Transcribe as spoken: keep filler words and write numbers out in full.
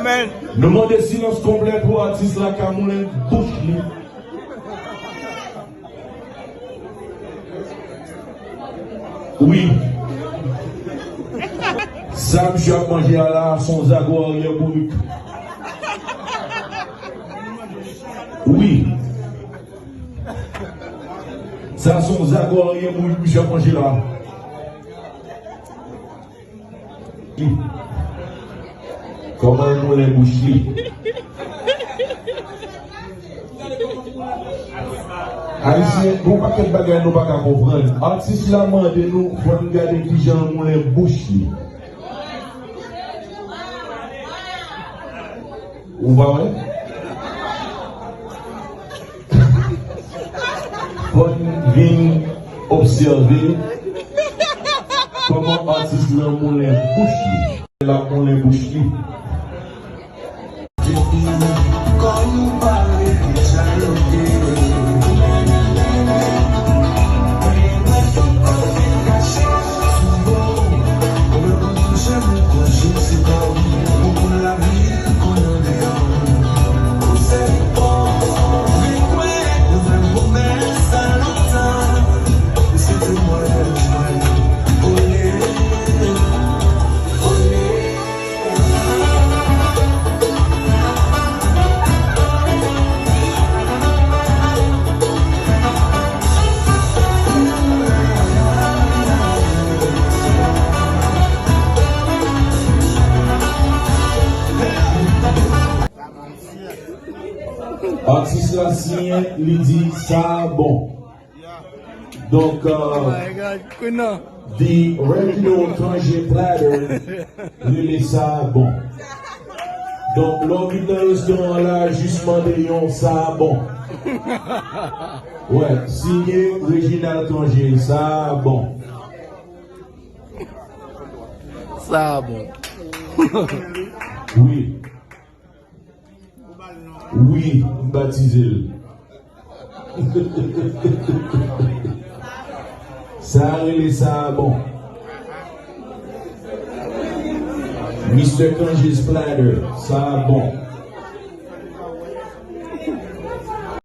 Nou mande silans konplè pou atis la ka moulen bouch li. Wi. Sa misye ap manje a la, se yon zago aryè bourik. Wi. Sa se yon zago aryè bourik misye ap manje la. Kòman l moulen bouch li? Ayisyen, gon pakèt bagay nou pa ka konprann. Atis la mande nou, fò n gade kijan l moulen bouch li. Ou pa wè? Fò n vin obsève kòman atis lan moulen bouch li. L ap moulen bouch li. Atis la siyen, li di sa bon. Donk, euh, the original Kanje Platter, rele sa bon. Donk, lè w vin nan restoran la, jis mande yon sa bon. Wè, siyen Reginald Kanje, sa bon. Sa bon. Wi. Wi, m batize l. Sa a rele sa a bon. Mister Kanje Splatter, sa a bon.